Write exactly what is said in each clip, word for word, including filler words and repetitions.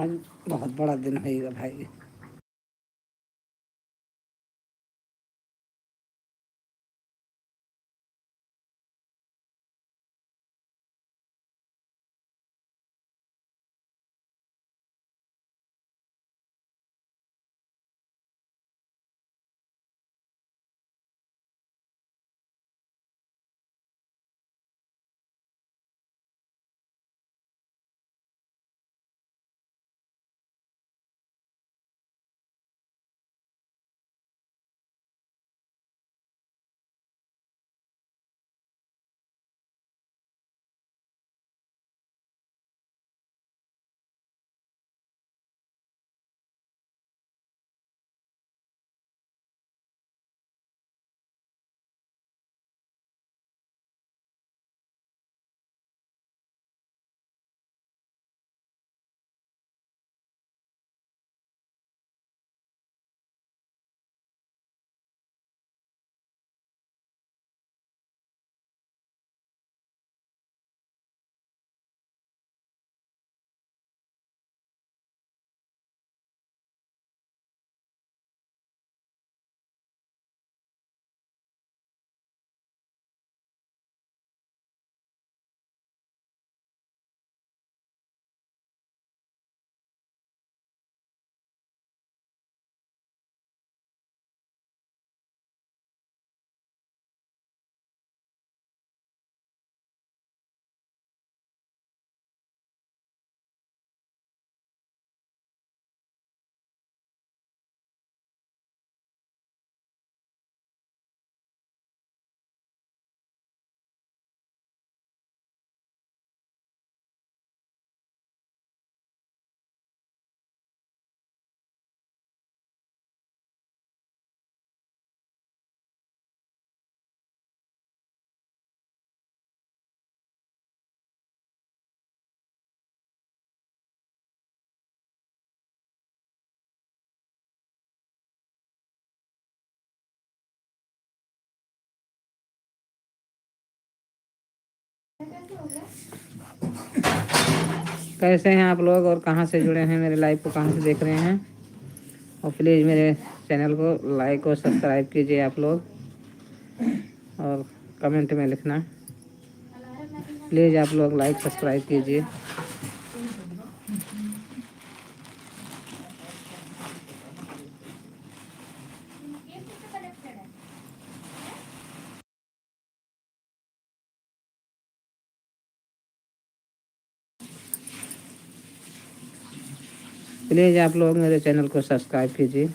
आज बहुत बड़ा दिन होइगा भाई। कैसे हैं आप लोग और कहाँ से जुड़े हैं, मेरे लाइव को कहाँ से देख रहे हैं? और प्लीज मेरे चैनल को लाइक और सब्सक्राइब कीजिए आप लोग, और कमेंट में लिखना। प्लीज आप लोग लाइक सब्सक्राइब कीजिए। प्लीज आप लोग मेरे चैनल को सब्सक्राइब कीजिए।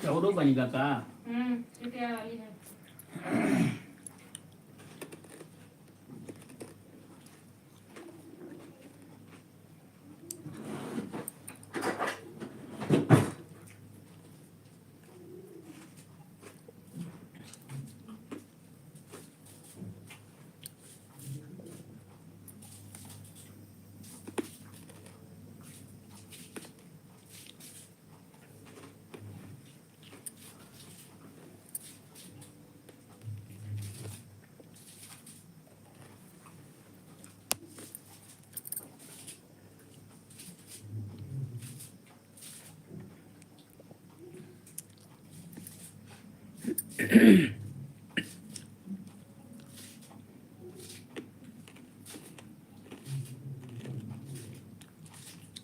चौरो बनेगा का? हम्म, चुटिया वाली है।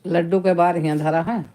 लड्डू के बार हियाँ धरा है।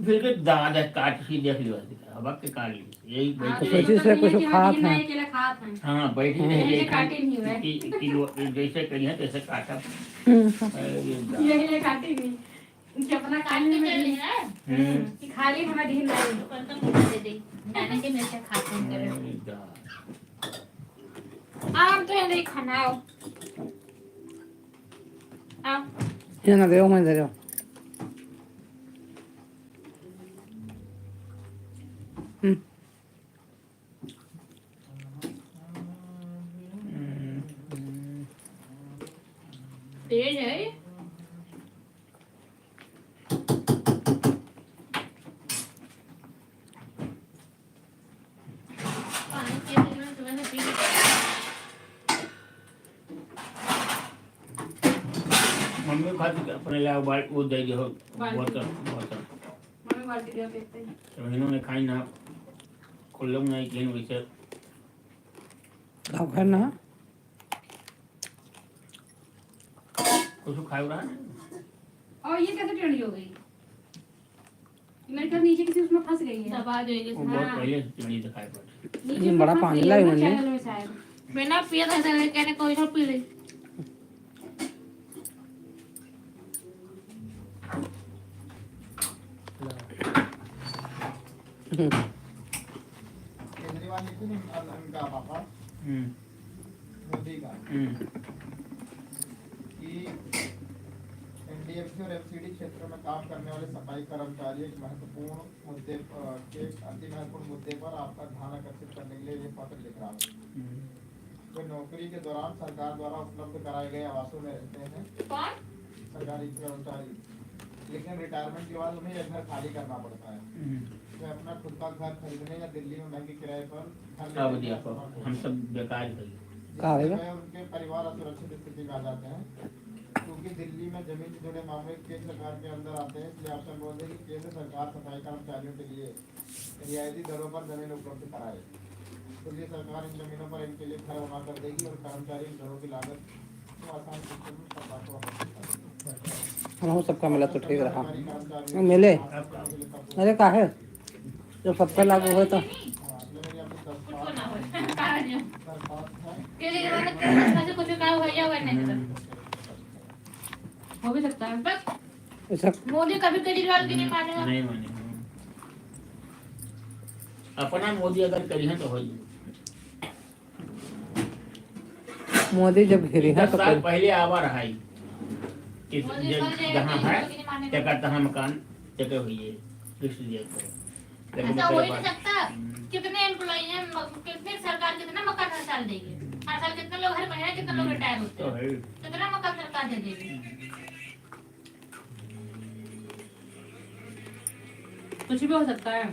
फिर के दादा काट ही देख लियो, अब के काट ली, यही बैठी तो रही। सोची से कुछ खात हैं। अकेला खात हैं। हाँ, बैठी हम्म। रही, यही यही काटे नहीं हुए। कि, कि लो, जैसे कही है, तैसे काटा। हम्म। अरे दादा। यही ले काटे नहीं। इनके अपना काट के चल रही है। हम्म। कि खाली हमें ढील नहीं। अपन तो मुझे दे दे। जाने के मेरे से खाते हैं। अरे दादा। आराम तो है, नहीं खाना, आओ। आओ। ये ना दे, मैं दे दो। हम्म। तेज है। पानी के दिन में सुबह से पी लेते हैं। मम्मी खातिर अपने ला बाल-, वो दे दे हो, बाल्टी। बोतल, बोतल। मम्मी बाल्टी दे देते हैं। तो इन्होंने खाई ना, खुल्लम नहीं किए वैसे। लाओ खाए ना। कुछ खाए रहा है? और ये कैसे टेढ़ी हो गई? मेरे ख्याल नीचे किसी उसमें फंस गई है। दबा देगी, वो बहुत हाँ। पहले से टेढ़ी दिखाई पड़ रही। नीचे ये में बड़ा फंस पानी गई है, लाई ऊपर उन्होंने। चैनल में शायद। बिना पिए था, इधर कहने कोई तो पी ले। हम्म। केजरीवाल जी की नहीं, अल-, उनका पापा। हम्म। मोदी का। हम्म। कि एनडीएमसी और एमसीडी क्षेत्र में काम करने वाले सफाई कर्मचारियों के महत्वपूर्ण मुद्दे, अ, के अति महत्वपूर्ण मुद्दे पर आपका ध्यान आकर्षित करने के लिए ये पत्र लिख रहा हूँ। हम्म। वे नौकरी के दौरान सरकार द्वारा उपलब्ध कराए गए आवासों में रहते हैं। कौन? सरकारी कर्मचारी। लेकिन रिटायरमेंट के बाद उन्हें यह घर खाली करना पड़ता है। हम्म। वे अपना खुद का घर खरीदने या दिल्ली में महंगे किराए पर घर का लेने के लिए असमर्थ होते हैं। हम सब बेकार ही। का होगा? जिससे वे उनके परिवार असुरक्षित स्थिति में आ जाते हैं। क्योंकि दिल्ली में जमीन से जुड़े मामले केंद्र सरकार के अंदर आते हैं, इसलिए आपसे अनुरोध है कि केंद्र सरकार सफाई कर्मचारियों के लिए रियायती दरों पर जमीन उपलब्ध कराए। दिल्ली सरकार इन जमीनों पर इनके लिए घर बना कर देगी और कर्मचारी इन घरों की लागत को आसान शब्दों में सरकार को वापस कर देंगे। हम सबका मिला तो ठीक रहा। मिले। अरे काहे? जब सबका लागू हो तो। हाँ, मैंने ये आपको दरख्वास्त, दरख्वास्त है। के लिए जमानत के दरख्वास्त से कुछ काम हो या हुआ नहीं तो। हो भी सकता है, बस ऐसा मोदी कभी केजरीवाल की नहीं मानेगा। नहीं मानेगा। अपना मोदी अगर करी है तो हो जाए। मोदी जब घेरी है दस तो साल कर- पहले आवा रहा है कि मोदी जे-, कल जाएगा, जहाँ है, केजरीवाल की नहीं मानेगा। तेकर तहाँ मकान, तेकर हुई है, लिस्ट दिया करो। लेकिन ऐसा हो ही नहीं सकता। हम्म। कितने एम्प्लॉई हैं, म-, कितने सरकार कितना मकान हर साल देगी? हर साल कितने लोग, हर महीने कितने लोग रिटायर होते हैं? तो है। कितना मकान सरकार दे देगी? हम्म। कुछ भी हो सकता है।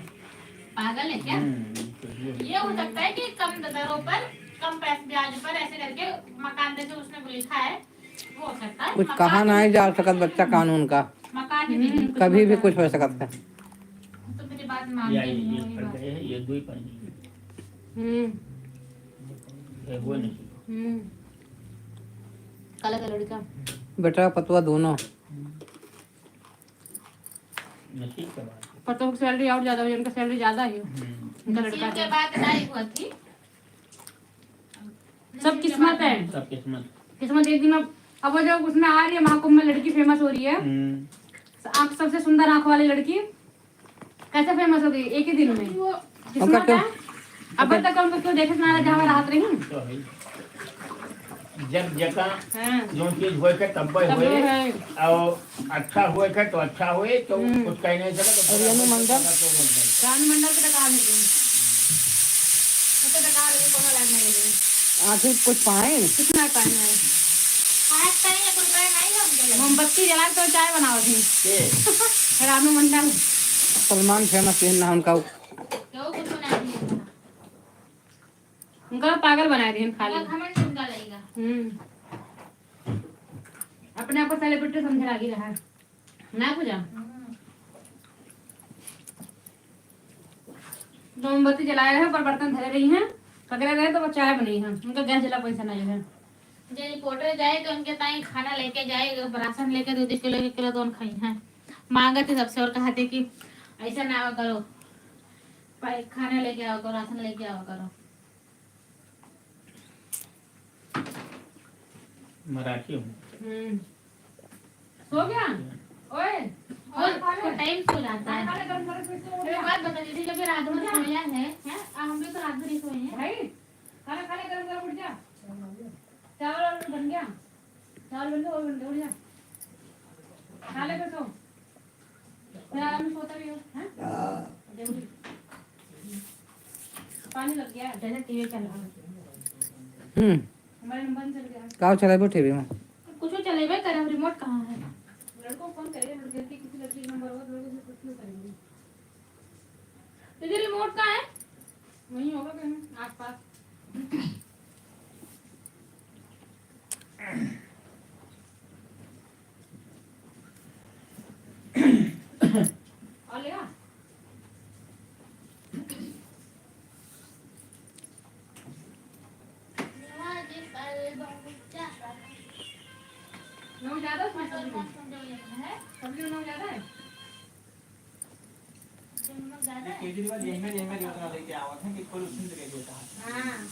पागल है क्या? हम्म, कुछ भी हो सकता है। ये हो सकता है कि कम दरों पर, कम पैस-, ब्याज पर ऐसे करके मकान दे, जो उसने लिखा है, वो हो सकता है। कुछ मकान कहा नहीं जा सकत बच्चा कानून का। मकान हम्म, कभी भी कुछ हो सकत है। तो मेरी बात मानते या नहीं ये हो, ये पड़ बात। गए हैं, ये दो ही पड़ गए। हम्म। ये हुआ नहीं। हम्म। काला का लड़का। बेटा पतोह दोनों। हम्म। नसीब के बात है। पतोह की salary और ज्यादा हो, इनका salary ज्यादा है। हम्म। इनका नसीब लड़का के का। बात नहीं हुआ थी। सब किस्मत है। सब किस्मत। किस्मत एक दिन अब, अब वो जो उसमें आ रही है महाकुंभ में लड़की famous हो रही है। हम्म। आँख, सबसे सुंदर आँख वाली लड़की कैसे famous हो गई एक ही दिन में? वो किस्मत ओकर है। क्यों? अब ओकर तक उनको क्यों देखे से ना रहा, जहाँ रहत रही। तो है। जब जका हाँ। जो चीज होए के तब्बे तब्बे होए, है। और अच्छा होए के तो अच्छा होए, तो हम्म। कुछ कह नहीं सकत, तो और बुरा यानी होए के मंडल? तो बुरा होए। रानू मंडल के तो काम है तुम। वो तो बेकार है, कोनो लायक नहीं है। आखिर कुछ पाए? कुछ ना पाए हैं। आज तक एक रुपया नहीं है उनके लगे। मोमबत्ती जला के तो चाय बनावत ही। के? रानू मंडल। सलमान famous है ना उनका। क्यों कुछ बना दिए? उनका पागल बनाए दिहन खाली। उनका घमंड उनका लगेगा। हम्म। अपने आप को celebrity समझे लागी रहा। ना पूजा? हम्म। तो मोमबत्ती जलाए रहे, पर बर्तन धरे रही हैं, पकड़े रहे तो वो चाय बनाई हैं। उनका गैस जला पैसा नहीं है। जे reporter जाए तो उनके ताई खाना लेके जाए, राशन लेके दो दो किलो, एक किलो तो उन खाई हैं। मांगत है सबसे और कहते कि ऐसा ना आवा करो, पा-, खाना लेके आवा करो, राशन लेके आवा करो। मराठी हूँ। हम्म। सो गया? ओए, और खाना खा ले। Time सो जाता है। खाना खा ले, गरम गरम फिर से उठ एक जा। बात बता दीजिए, जब ये रात में सोया है, हैं? आ, हम लोग तो रात भर ही सोए हैं। भाई, खाना खा ले, गरम गरम उठ जा। चावल वावल बन गया? चावल बन गया, वो बन गया, उठ जा। खा ले फिर सो। मैं आराम से सोता भी हूँ, हैं? जरूरी। पानी लग गया है। जैसे टीवी चल रहा है। हम्म। हमारे नंबर चल गया है। का चलाबो टीवी में? कुछ चलेबे करे, रिमोट कहाँ है? लड़कों को फोन करेंगे, लड़के की किसी लड़की का नंबर हो तो लड़के से पूछ लो करेंगे। इधर रिमोट कहाँ है? वहीं होगा कहीं आसपास। और लेगा? नमक ज्यादा उसमें सब्जी में? सब्जी में नमक ज्यादा है? नमक ज्यादा है? केजरीवाल यहीं में, यहीं में योजना लेके आवत है कि फुल उसी में लेके होता है। हाँ।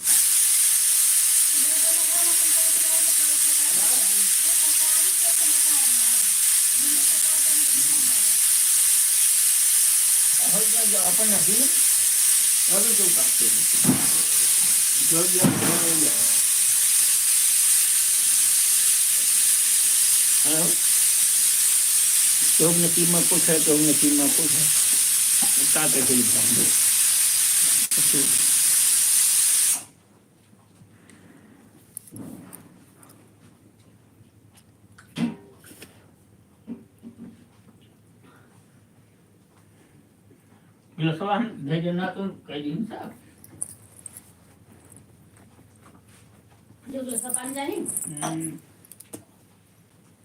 हो गया, जो अपन नसीब, अभी क्यों काटते हैं? जो भी आप बोल रहे हैं। हाँ? तो नसीब में कुछ है, तो नसीब में कुछ है। अब का करके लिखा हम लोग? गिलसवा हम भेजे ना तो कह दी साहब। जो गिलसवा पानी जानी? हम्म।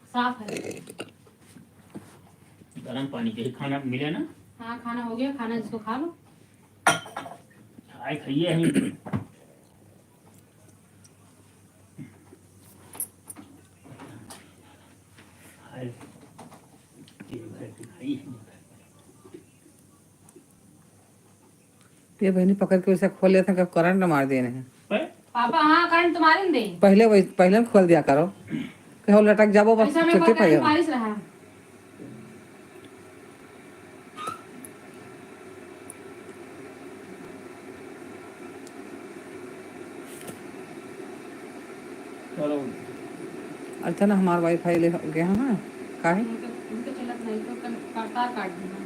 साफ है। गरम पानी के ही खाना मिले ना? हाँ, खाना हो गया, खाना जिसको खा लो। चाय खाइए हम। हाय। ये भाई की खाई है। ये बहनी पकड़ के वैसे खोल लेते हैं, करंट मार देने हैं। हैं? पापा, हाँ, करंट तुम्हारे में दे। पहले वही, पहले में खोल दिया करो। कि हो लटक जाबो, बस ऐसा में छुट्टी वो करंट पाइयो। मारिस रहा। चलो। अच्छा ना, हमार वाईफाई ले गया है ना, काहे? उनके, उनके चलत नहीं तो कन-, का-, तार काट दिया।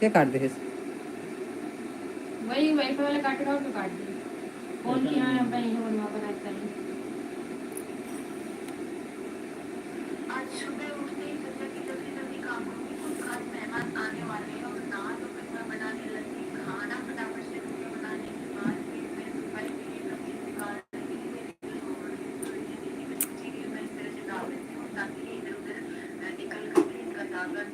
के काट दे है? वही वाईफाई वाले काट रहा, तो काट दिया। फोन किया है, हम कहीं बनवा बनाए करें। आज सुबह उठते ही सोचा कि जल्दी जल्दी काम करूंगी, कुछ खास मेहमान आने वाले हैं और दाल और कचौड़ा बनाने लगी। खाना फटाफट से बनाने के बाद फिर मैं सफाई के लिए कपड़े निकाल रही थी। मेरी दीदी ने सोची कि मैं इस तरह से डाल देती हूँ ताकि ये इधर उधर निकल करके इनका दाग ना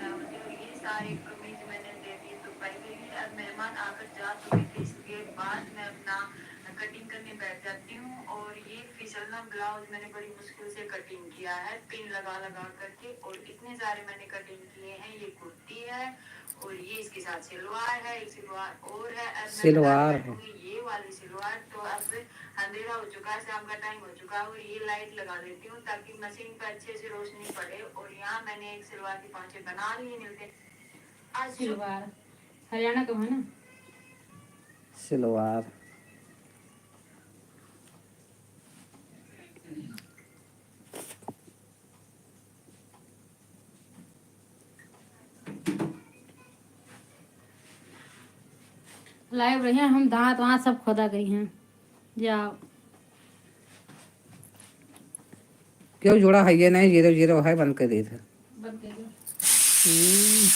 कटिंग करने बैठ जाती हूँ। और ये फिसलना ब्लाउज मैंने बड़ी मुश्किल से कटिंग किया है, पिन लगा लगा करके। और इतने सारे मैंने कटिंग किए हैं। ये कुर्ती है और ये इसके साथ सिलवार है, एक सिलवार और है। अब मैं सिलवार निकाल है। ये वाली सिलवार। तो अब अंधेरा हो चुका है, शाम का टाइम हो चुका है, और ये लाइट लगा देती हूँ ताकि मशीन पे अच्छे से रोशनी पड़े। और यहाँ मैंने एक सिलवार के पाँचे बना लिए। मिलते हैं आज। सिलवार हरियाणा का है ना? सिलवार। लाइव रहिए, हम दांत वांत सब खोदा गई हैं। जाओ। क्यों जोड़ा है ये नहीं, जीरो जीरो है, बंद कर दी थे। बंद कर दो। हम्म।